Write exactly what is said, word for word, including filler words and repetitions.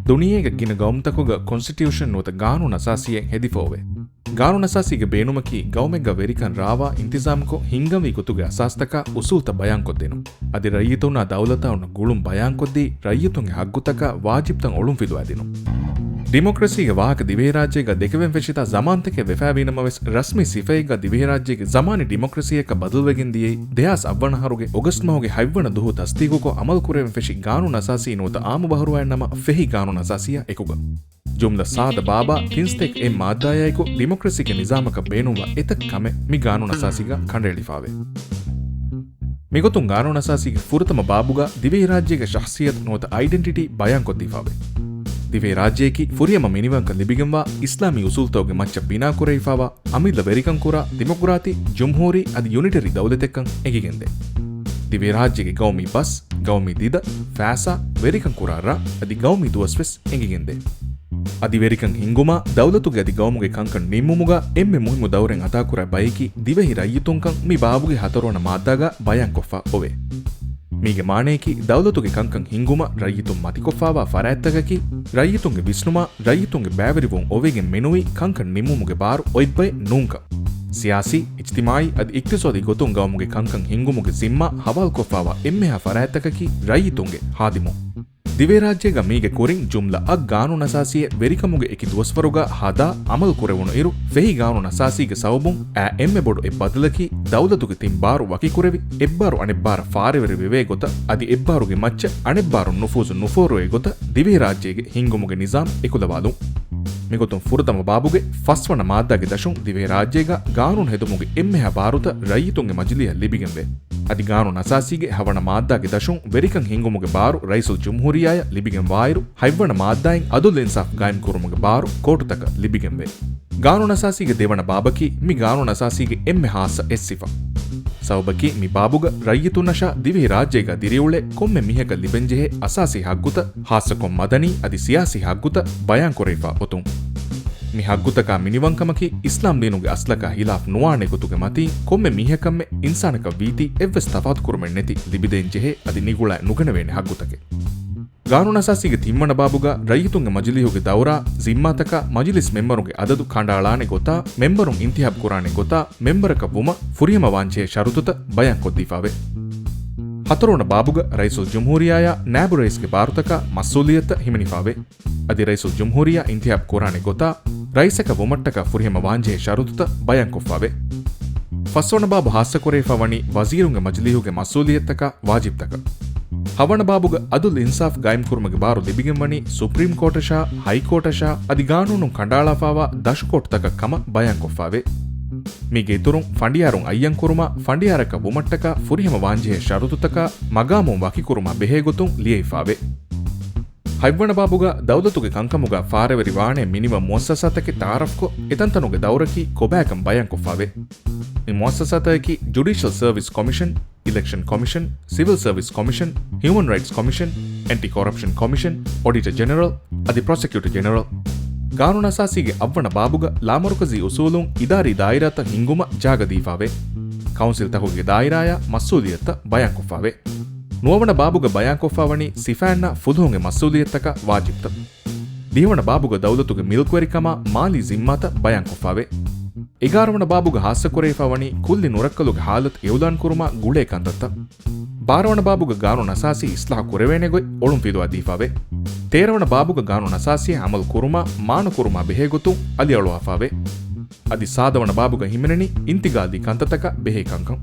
ދުނިޔޭގެ ގިނަ ގައުމުތަކުގަ ކޮންސްޓިޓިއުޝަން ނުވަތަ ގާނޫނު އަސާސީއެއް ހެދިފަ އޮވޭ. ގާނޫނު އަސާސީގެ ބޭނުމަކީ ގައުމެއްގަ ވެރިކަން ރާވާ އިންތިޒާމްކޮށް ހިންގަންވީ ގޮތުގެ އަސާސްތަކާ އުސޫލްތައް ބަޔާންކޮށްދިނުން. އަދި ރައްޔިތުންނާ ދައުލަތާ އޮންނަ ގުޅުން ބަޔާންކޮށްދީ ރައްޔިތުންގެ ހައްގުތަކާ ވާޖިބްތައް އޮޅުންފިލުވާދިނުން. ޑިމޮކްރަސީގެ ވާހަކަ ދިވެހިރާއްޖޭގަ ދެކެވެން ފެށިތާ ޒަމާންތަކެއް ވެފައިވީނަމަވެސް، ރަސްމީ ސިފައެއްގަ ދިވެހިރާއްޖޭގެ ޒަމާނީ ޑިމޮކްރަސީއަކަށް ބަދަލުވެގެން ދިޔައީ ދެހާސް އަށްވަނަ އަހަރުގެ އޮގަސްޓް މަހުގެ ހަތްވަނަ ދުވަހު ތަސްދީގުކޮށް އަމަލުކުރެވެން ފެށި ގާނޫނު އަސާސީ ނުވަތަ އާއްމު ބަހުރުވައިންނަމަ ފެހި ގާނޫނު އަސާސީއާ އެކުގަ. ޖުމްލަ ސާދަ ބާބާ ތިން ސްޓޭކް އެއް މާއްދާޔާއެކު ޑިމޮކްރަސީގެ ނިޒާމަކަށް ބޭނުންވާ އެތައް ކަމެއް މި ގާނޫނު އަސާސީގަ ކަނޑައެޅިފާވޭ. މިގޮތުން ގާނޫނު އަސާސީގެ ފުރަތަމަ ބާބުގަ ދިވެހިރާއްޖޭގެ ޝަހްސިއްޔަތު ނުވަތަ އައިޑެންޓިޓީ ބަޔާންކޮށްދީފާވޭ. ދިވެހިރާއްޖެއަކީ ފުރިހަމަ މިނިވަންކަން ލިބިގެންވާ އިސްލާމީ އުސޫލުތަކުގެ މައްޗަށް ބިނާކުރެވިފާވާ އަމިއްލަ ވެރިކަންކުރާ ދިމޮކްރާތީ، ޖުމްހޫރީ އަދި ޔުނިޓަރީ ދައުލަތެއްކަން އެނގިގެންދޭ. ދިވެހިރާއްޖޭގެ ގައުމީ ބަސް، ގައުމީ ދިދަ، ފައިސާ، ވެރިކަންކުރާ ރަށް އަދި ގައުމީ ދުވަސްވެސް އެނގިގެންދޭ. އަދި ވެރިކަން ހިންގުމާ، ދައުލަތުގެ އަދި ގައުމުގެ ކަންކަން ނިންމުމުގަ އެންމެ މުހިއްމު ދައުރެއް އަދާކުރާ ބައެކީ ދިވެހި ރައްޔިތުންކަން މި ބާބުގެ ހަތަރުވަނަ މާއްދާގަ ބަޔާންކޮށްފަ އޮވޭ. މީގެ މާނަޔަކީ، ދައުލަތުގެ ކަންކަން ހިންގުމަށް ރައްޔިތުން މަތިކޮށްފާވާ ފަރާތްތަކަކީ، ރައްޔިތުންގެ ވިސްނުމާ، ރައްޔިތުންގެ ބައިވެރިވުން އޮވެގެން މެނުވީ ކަންކަން ނިންމުމުގެ ބާރު އޮތްބައެއް ނޫންކަން. ސިޔާސީ، އިޖްތިމާއީ އަދި އިޤްތިޞާދީ ގޮތުން ގައުމުގެ ކަންކަން ހިންގުމުގެ ޒިންމާ ހަވާލުކޮށްފާވާ އެންމެހާ ފަރާތްތަކަކީ ރައްޔިތުންގެ ހާދިމުން. ދިވެހިރާއްޖޭގަ މީގެ ކުރިން ޖުމްލަ އަށް ގާނޫނު އަސާސީއެއް ވެރިކަމުގެ އެކި ދުވަސްވަރުގަ ހަދާ އަމަލު ކުރެވުނު އިރު، ފެހި ގާނޫނު އަސާސީގެ ސަބަބުން އާ އެންމެ ބޮޑު އެއް ބަދަލަކީ، ދައުލަތުގެ ތިން ބާރު ވަކިކުރެވި، އެއްބާރު އަނެއްބާރަށް ފާރެވެރި ވެވޭ ގޮތަށް، އަދި އެއްބާރުގެ މައްޗަށް އަނެއްބާރު ނުފޫޒު ނުފޯރުވޭ ގޮތަށް ދިވެހިރާއްޖޭގެ ހިންގުމުގެ ނިޒާމް އެކުލަވާލުން. މިގޮތުން ފުރަތަމަ ބާބުގެ ފަސްވަނަ މާއްދާގެ ދަށުން ދިވެހިރާއްޖޭގަ ގާނޫނު ހެދުމުގެ އެންމެހާ ބާރުތައް ރައްޔިތުންގެ މަޖިލީހަށް ލިބިގެންވޭ. އަދި ގާނޫނު އަސާސީގެ ހަވަނަ މާއްދާގެ ދަށުން ވެރިކަން ހިންގުމުގެ ބާރު ރައީސުލް ޖުމްހޫރިއްޔާއަށް ލިބިގެންވާއިރު، ހަތްވަނަ މާއްދާއިން އަދުލް އިންސާފް ގާއިމްކުރުމުގެ ބާރު ކޯޓުތަކަށް ލިބިގެންވޭ. ގާނޫނު އަސާސީގެ ދެވަނަ ބާބަކީ މި ގާނޫނު އަސާސީގެ އެންމެ ހާއްސަ އެއް ސިފަ. ސަބަބަކީ މި ބާބުގަ ރައްޔިތުންނަށާ ދިވެހިރާއްޖޭގަ ދިރިއުޅޭ ކޮންމެ މީހަކަށް ލިބެންޖެހޭ އަސާސީ ހައްގުތައް، ހާއްސަކޮށް މަދަނީ އަދި ސިޔާސީ ހައްގުތައް ބަޔާންކުރެވިފަ އޮތުން. މި ހައްގުތަކާ މިނިވަންކަމަކީ އިސްލާމް ދީނުގެ އަސްލަކާ ހިލާފް ނުވާނެ ގޮތުގެ މަތީން ކޮންމެ މީހަކަށްމެ އިންސާނަކަށް ވީތީ އެއްވެސް ތަފާތުކުރުމެއް ނެތި ލިބިދޭންޖެހޭ އަދި ނިގުޅާ ނުގަނެވޭނެ ހައްގުތަކެއް. ގާނޫނު އަސާސީގެ ތިންވަނަ ބާބުގަ ރައްޔިތުންގެ މަޖިލީހުގެ ދައުރާ، ޒިންމާތަކާ، މަޖިލިސް މެމްބަރުންގެ އަދަދު ކަނޑައަޅާނެ ގޮތާ، މެމްބަރުން އިންތިހާބް ކުރާނެ ގޮތާ، މެމްބަރަކަށް ވުމަށް ފުރިހަމަ ވާންޖެހޭ ޝަރުތުތައް ބަޔާންކޮށްދީފާވޭ. ހަތަރުވަނަ ބާބުގަ ރައީސުލް ޖުމްހޫރިއްޔާއާ ނާއިބު ރައީސްގެ ބާރުތަކާ މަސްއޫލިއްޔަތުތައް ހިމެނިފާވޭ. އަދި ރައީސުލް ޖުމްހޫރިއްޔާ އިންތިހާބް ކުރާނެ ގޮތާ، ރައީސަކަށް ވުމަށްޓަކާ ފުރިހަމަ ވާންޖެހޭ ޝަރުތުތައް ބަޔާންކޮށްފާވޭ. ފަސްވަނަ ބާބު ހާއްސަކުރެވިފާވަނީ ވަޒީރުންގެ މަޖިލީހުގެ މަސްއޫލިއްޔަތުތަކާ ވާޖިބްތަކަށް. ހަވަނަ ބާބުގަ އަދުލް އިންސާފް ގާއިމްކުރުމުގެ ބާރު ލިބިގެންވަނީ ސުޕްރީމް ކޯޓަށާ، ހައިކޯޓަށާ އަދި ގާނޫނުން ކަނޑައަޅާފާވާ ދަށުކޯޓުތަކަށް ކަމަށް ބަޔާންކޮށްފާވޭ. މީގެ އިތުރުން ފަނޑިޔާރުން އައްޔަންކުރުމާ، ފަނޑިޔާރަކަށް ވުމަށްޓަކާ ފުރިހަމަ ވާންޖެހޭ ޝަރުތުތަކާ މަގާމުން ވަކިކުރުމާ ބެހޭގޮތުން ލިޔެވިފާވޭ. ހަތްވަނަ ބާބުގަ ދައުލަތުގެ ކަންކަމުގަ ފާރެވެރިވާނެ މިނިވަން މުއައްސަސާތަކެއް ތައާރަފްކޮށް، އެތަންތަނުގެ ދައުރަކީ ކޮބާކަން ބަޔާންކޮށްފާވޭ. މި މުއައްސަސާތަކަކީ ޖުޑިޝަލް ސަރވިސް ކޮމިޝަން، އިލެކްޝަން ކޮމިޝަން، ސިވިލް ސަރވިސް ކޮމިޝަން، ހިއުމަން ރައިޓްސް ކޮމިޝަން، އެންޓި ކޮރަޕްޝަން ކޮމިޝަން، އޮޑިޓަރ ޖެނެރަލް އަދި ޕްރޮސެކިއުޓަރ ޖެނެރަލް. ގާނޫނު އަސާސީގެ އަށްވަނަ ބާބުގަ ލާމަރުކަޒީ އުސޫލުން އިދާރީ ދާއިރާތައް ހިންގުމަށް ޖާގަ ދީފާވޭ. ކައުންސިލްތަކުގެ ދާއިރާޔާ މަސްއޫލިއްޔަތުތައް ބަޔާންކޮށްފާވޭ. ނުވަވަނަ ބާބުގަ ބަޔާންކޮށްފާވަނީ ސިފައިންނާ ފުލުހުންގެ މަސްއޫލިއްޔަތުތަކާ ވާޖިބްތައް. ދިހަވަނަ ބާބުގަ ދައުލަތުގެ މިލްކުވެރިކަމާ މާލީ ޒިންމާތައް ބަޔާންކޮށްފާވޭ. އެގާރަވަނަ ބާބުގަ ހާއްސަކުރެވިފާވަނީ ކުއްލި ނުރައްކަލުގެ ހާލަތު އިއުލާންކުރުމާ ގުޅޭ ކަންތައްތައް. ބާރަވަނަ ބާބުގަ ގާނޫނު އަސާސީ އިސްލާހު ކުރެވޭނެ ގޮތް އޮޅުންފިލުވާދީފާވޭ. ތޭރަވަނަ ބާބުގަ ގާނޫނު އަސާސީ އަމަލު ކުރުމާ މާނަ ކުރުމާ ބެހޭ ގޮތުން އަލިއަޅުވާފާވޭ. އަދި ސާދަވަނަ ބާބުގަ ހިމެނެނީ އިންތިގާލީ ކަންތައްތަކަށް ބެހޭ ކަންކަން.